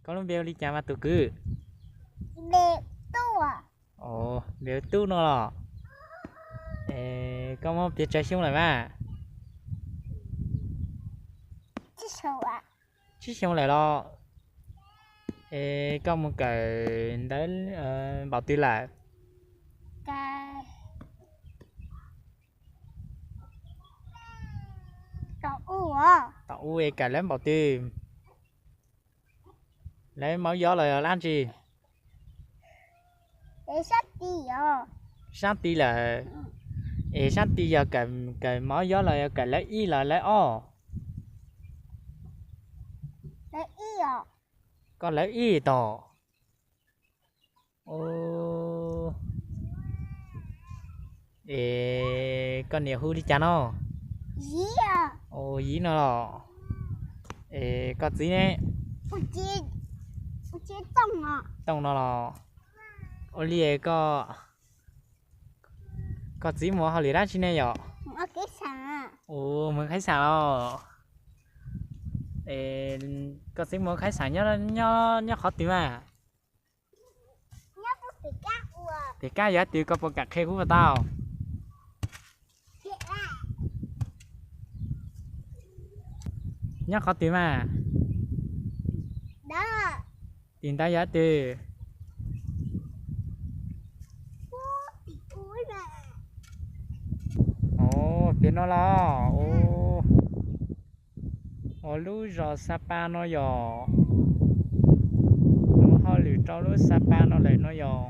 Koj lub npe hu li cas mas tus kwv? Npe Tub no los? Koj muaj pes tsawg xyoo lawm mas? Tsib xyoo lawm los? Es koj mus kawm ntawv npaum twg lawm? Tom u es kawm lawv npaum twg? Lawv mov yob los yog dab tsi? Sab ti lawm. Es sab ti yog kawm mov yob los yog kawm lawv ib los lawv ob? Koj lawv ib tog. Es koj niam hu li cas no? Yiv no los? Es koj txiv ne? Tooj no los? Ua li koj txiv mus hauj lwm dab tsi ne yom? Mus khab xas los? Koj txiv mus khab xas nyob qhov twg mas? Pem kab yog twg koj puas kam qhia kuv puas tau? Nyob qhov twg mas? Tim ntawd yog twg? Pem no los? Ua lub zos Xa Pa no yog? Ua hauj lwm rau lub Xa Pa no lawm no yog?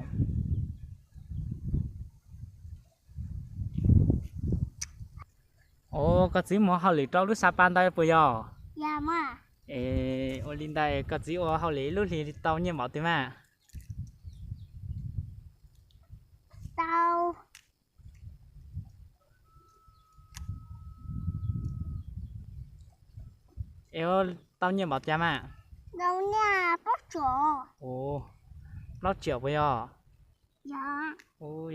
Os, koj txiv mus hauj lwm rau lub Xa Pa ntawd puas yog? Es ua li ntawd koj txiv ua hauj lwm ib lub hlis tau nyiaj npaum twg mas? Es tau nyiaj npaum cas mas? Plaub tsiaum puas yog?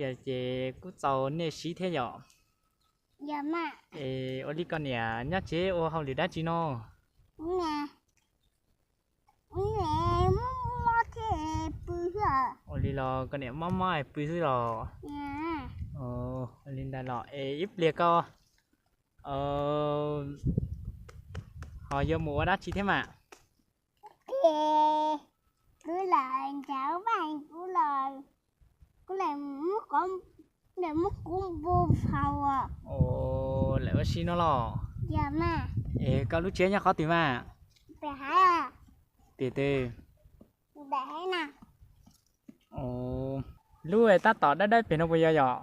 Yog ces kuj txaus nej siv thiab yom? Es ua li koj niam nyob tsev ua hauj lwm dab tsi no? Ua li los koj niam mob mob es pw xwb los? Ua li ntawd los es ib pliag koj ho yuav mus ua dab tsi thiab mas? Kuv lam nrhiav vaj, kuv lam, kuv lam muab kuv, lam muab kuv npu haus. Lam ua si no los? Es koj lub tsev nyob qhov twg mas? Tim twg? Lub tab tom dawb dawb pem no puas yog yom?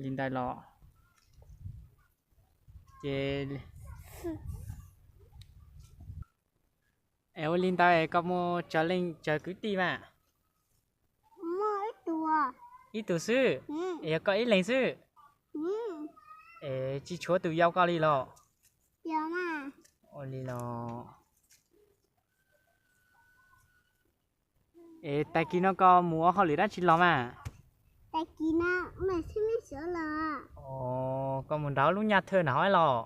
Li ntawd los? Ces es ua li ntawd koj muaj tsawg leej tsawg kwv tij mas? Ib tug xwb? Es yog koj ib leeg xwb? Es tsis tshuav tus yau koj li los? Ua li los? Es tag kis no koj mus ua hauj lwm dab tsi los mas? Os, koj mus nrauv lub nyaj thawj nram hav los?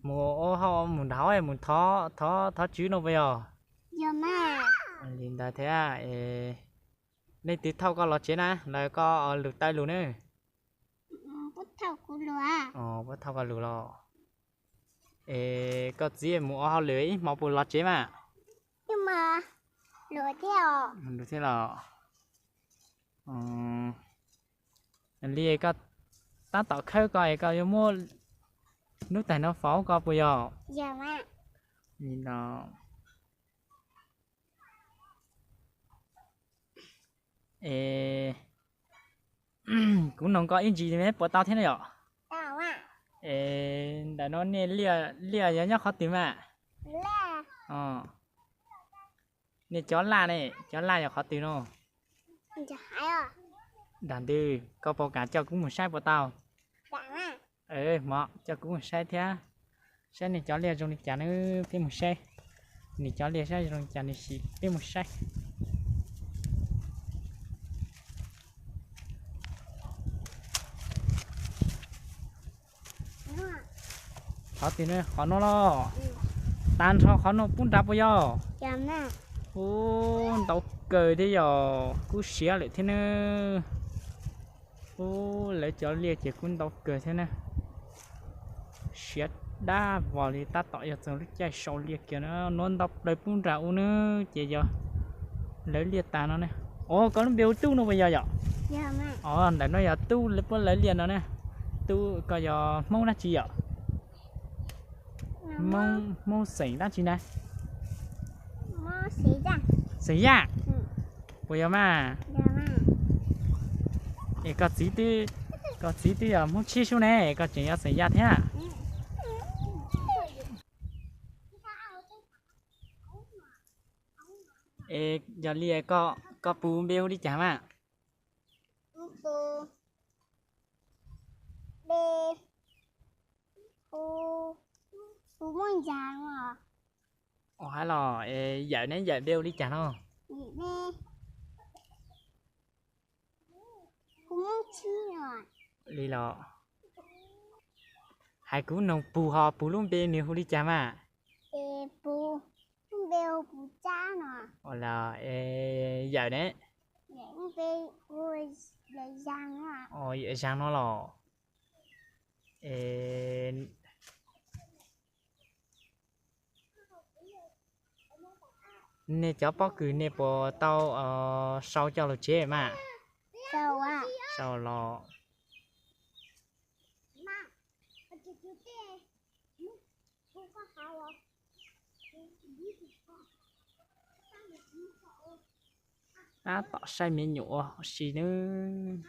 Mus ua hauj, mus nrauv mus thov, thov, thov tswv no puas yog? Li ntawd thiab. Leej twg thauj koj los tsev na, los koj lug taw lug ne? Puab thauj koj lug los? Es koj txiv mus ua hauj lwm ib hmo puas los tsev mas? Thiab los? Li koj tab tom khawb koj es koj yuav muab lub tais no faus koj puas yog? Es kuv noog koj ib ntsis puas tau thiab na yom? Es ntawm no nej liaj yog nyob qhov twg mas? Nej cov laj ne, cov laj yog qhov twg no? Nram ntws, koj puas kam coj kuv mus saib puas tau? Hmo coj kuv mus saib thiab, saib nej cov liaj zoo li cas nws peb mus saib. Nws cov liaj saib zoo li cas nws sim peb mus saib. Qhov twg, qhov no los? Tag nrho qhov no pub nrad puas yog? Ub, ntau kawg thiab yog kub siab lawm thiab ne. Ub, lawv cov liaj ces kuj ntau kawg thiab ne. Siav dab vog li, tab tom yog txog lub caij sau liaj kiag na, nuav ntau plaws pub nrad ub ne, ces yog lawv liaj tas no ne. Os, koj lub npe hu Tub no puas yog yom? Os, ntawm no yog Tub puab lawv liaj no ne. Tub, koj yog Hmoob dab tsi yom? Hmoob xeem dab tsi na? Xeem Yaj. Puas yog mas? Es koj txiv twb yog Hmoob Tshib sub ne, koj tseem yog xeem Yaj thiab. Es yog li koj puj npe hu li cas mas? Ua hab los, es yawm ne, yawm npe hu li cas no? Li los, hais kuv noog puj ho puj lub npe nws hu li cas mas? Yawm ne? Yawm Zag no los. Es nej cov pob kws nej puas tau sau coj lug tsev mas? Sau los. Tab tom saib me nyuam ua si nawb.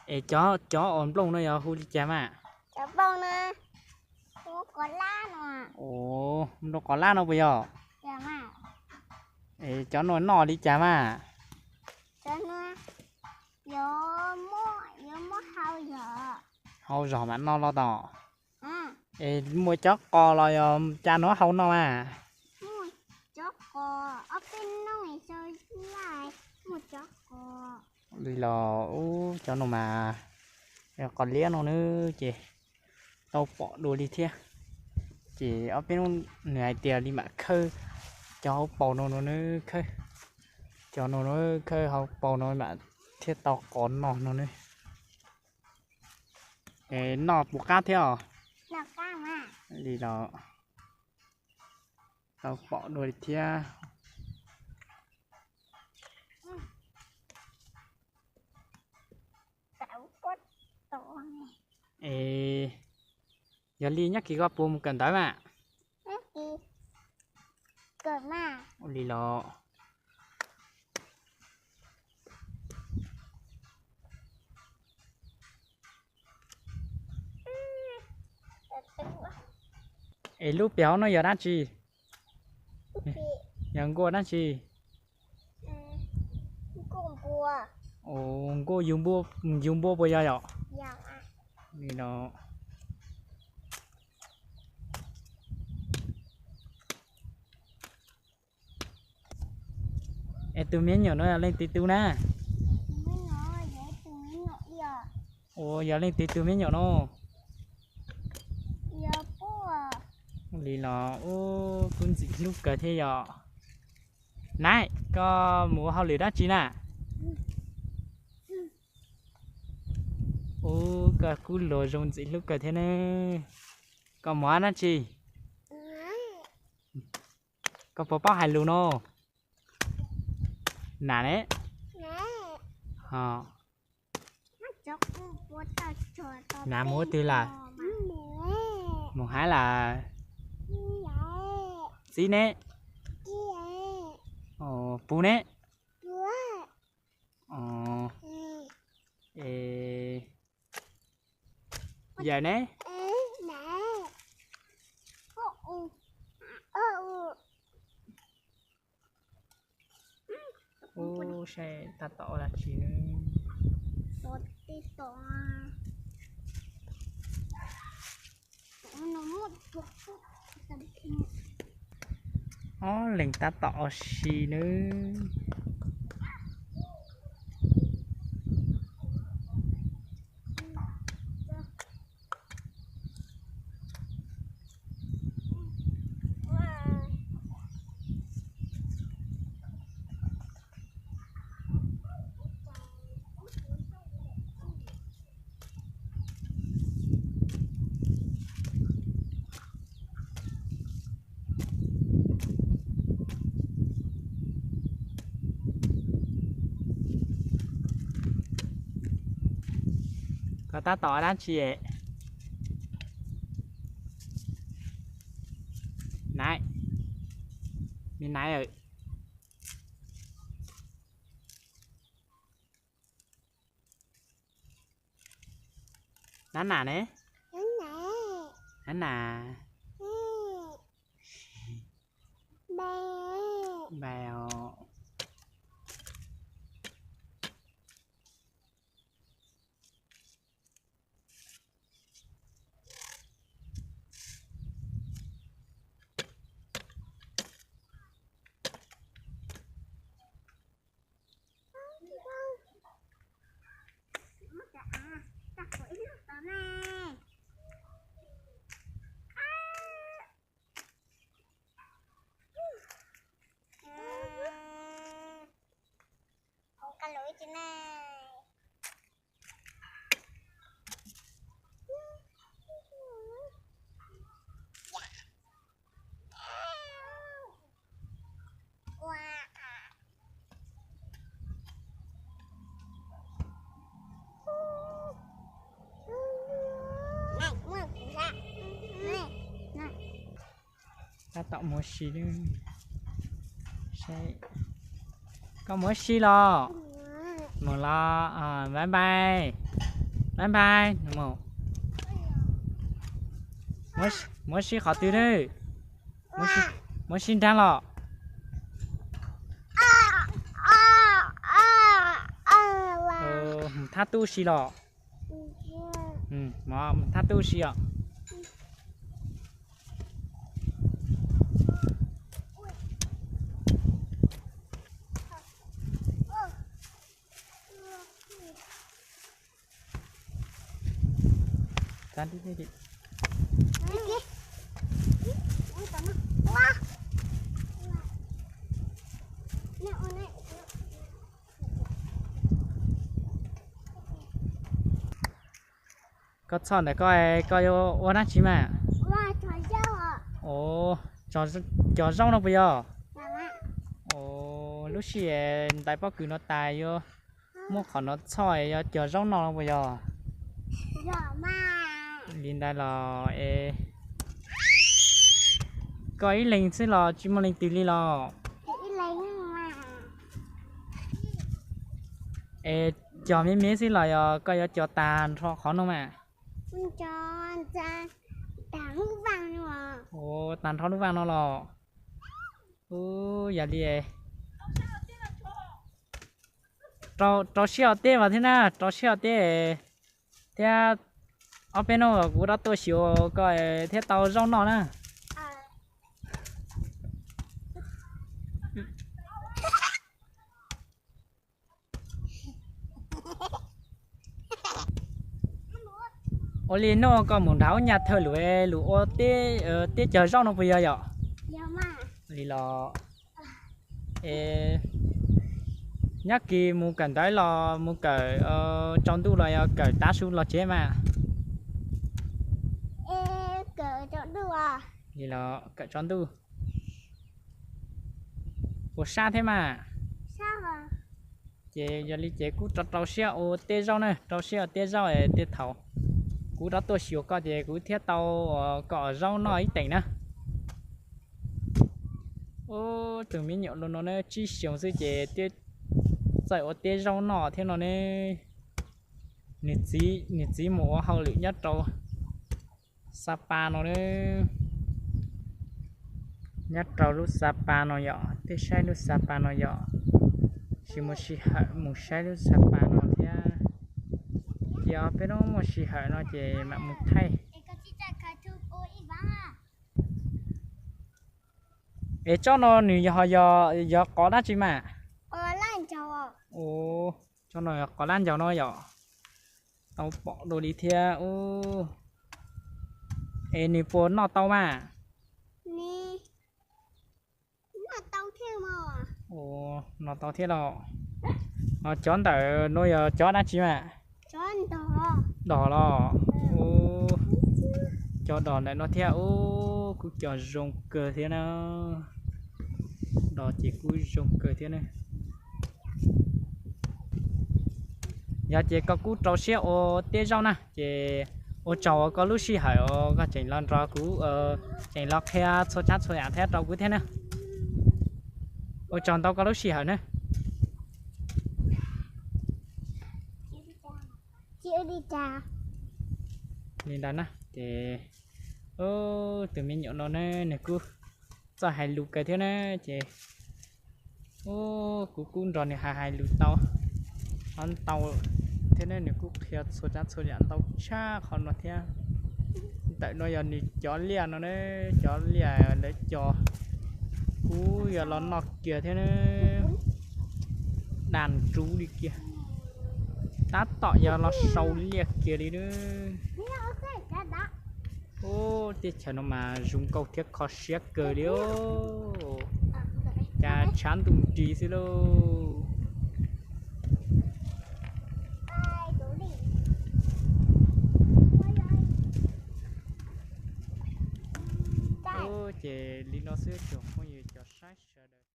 Es cov, cov uas nplooj no yog hu li cas mas? Nplooj qos lab no puas yog? Es cov no noj li cas mas? Hau zog mam noj los tau. Es muaj cov qos los yog cas nuav hau no mas? Li los ub, cov no mas qos liab no nawb ces tau pom dua li thiab. Ces ob peb hnub nws hais tias li mam khawb cov hauv paus no no nawb, khawb cov no no, khawb hauv paus no mam thiaj tau qos noj no nawb. Es noj puas qab thiab os? Li los tau pom dua li thiab. Es yog li nyob kis koj puas mus kawm ntawv mas? Li los. Es lub pem hauv no yog dab tsi? Yog nkuaj dab tsi? Nkuaj yug npua puas yog yom? Li no. Es tus me nyuam no yog leej twg tug na? Ua yog leej twg tug me nyuam no? Li los ub, kuj ntxim hlub kawg thiab yom. Nab, koj mus ua hauj lwm dab tsi na? Ub, koj kuj luag zoo ntxim hlub kawg thiab ne. Koj mus hab dab tsi? Koj puas paub hais lus no? Nam ne? Nam mus ua twg lawm? Mus hab lawm. Txiv ne? Pug ne? Es yawm ne? Ub, saib tab tom ua dab tsi ne. Ob leeg tab tom ua si ne. Koj tab tom dab tsi? Naiv, me naiv. Nab nas ne? Nab nas. Npais os. Tab tom mus ua si. Koj mus ua si los? Mus los, bye bye. Bye bye. Mus ua si qhov twg na? Mus ua si nraag los? Thab tub si los? Thab tub si os. Koj txhoj ntawm koj, koj yuav ua dab tsi mas? Cog zaub no puas yog? Lub sij hawm ntais pob kws no tas yuav muab qhov no txhoj yuav cog zaub no no puas yog? Li ntawd los es koj ib leeg xwb los tsis muaj leej twg li los? Es cog me me xwb los yog koj yuav cog tag nrho qhov no mas? Tag nrho lub vaj no los? Yog li rau siab ua teb vas thiab na, rau siab ua teb thiab. Ob peb hnub kuv rov tuaj xyuas koj thiab tau zaub noj na. Ua li hnub koj mus nrad ub nyaj thawj lus, lus ua teb cog zaub no puas yog yom? Li los es nyob kis mus kawm ntawv los mus kawm tsaus ntuj los yog kawm tav su los tsev mas? Li los kawm tsaus ntuj. Puas sab thiab mas? Ces yog li ces kuv rau rau siab ua teb zaub na, rau siab ua teb zaub es tej thaum kuv rov tuaj xyuas koj ces kuv thiab tau koj zaub noj ib teem na. Ub, tus me nyuam lus no ne tsib xyoos xwb ces twb txawj ua teb zaub noj thiab no ne. Nws txiv, nws txiv mus ua hauj lwm nyob rau Sapa no, nyob rau lub Sapa no yom, tej saib lub Sapa no yom, tsis muaj sij hawm mus saib lub Sapa no thiab. Ces peb lub muaj sij hawm no ces mam mus thaij. Es tsob no nws yog, yog qos dab tsi mas? Tsob no yog qos laj ncaus no yom. Tau pom dua li thiab. Es nws puas noj tau mas? Noj tau thiab los. Cov ntawm no yog cov dab tsi mas? Dos los. Cov dos ntawm no thiab. Kuj cov zoo kawg thiab na. Dos ces kuj zoo kawg thiab na. Yog ces koj kuj rau siab ua teb zaub na ces ua tsaug koj lub sij hawm uas koj tseem los nrog kuv, tseem los qhia txhua tsav txhua yam thiab rau kuv thiab na. Ua tsaug ntau koj lub sij hawm na. Li ntawd na ces tus me nyuam no ne nws kuj txawj hais lus kawg thiab na ces kuv kuj nrog nws hais hais lus tau, ho ntau thiab ne, nws kuj qhia txhua tsav txhua yam ntau tshaj qhov no thiab. Ntawm no yog nws cov liaj no ne, cov liaj lawv cog, kuj yog los noj kiag thiab ne. Daj nrub li kiag, tab tom yog los sau liaj kiag li na. Ub, teb chaws no mas zoo nkauj thiab kho siab kawg li. Cas tshav ntuj nrig xwb lauj. Ces li no xwb tsoom phooj ywg cov saib sawv daws.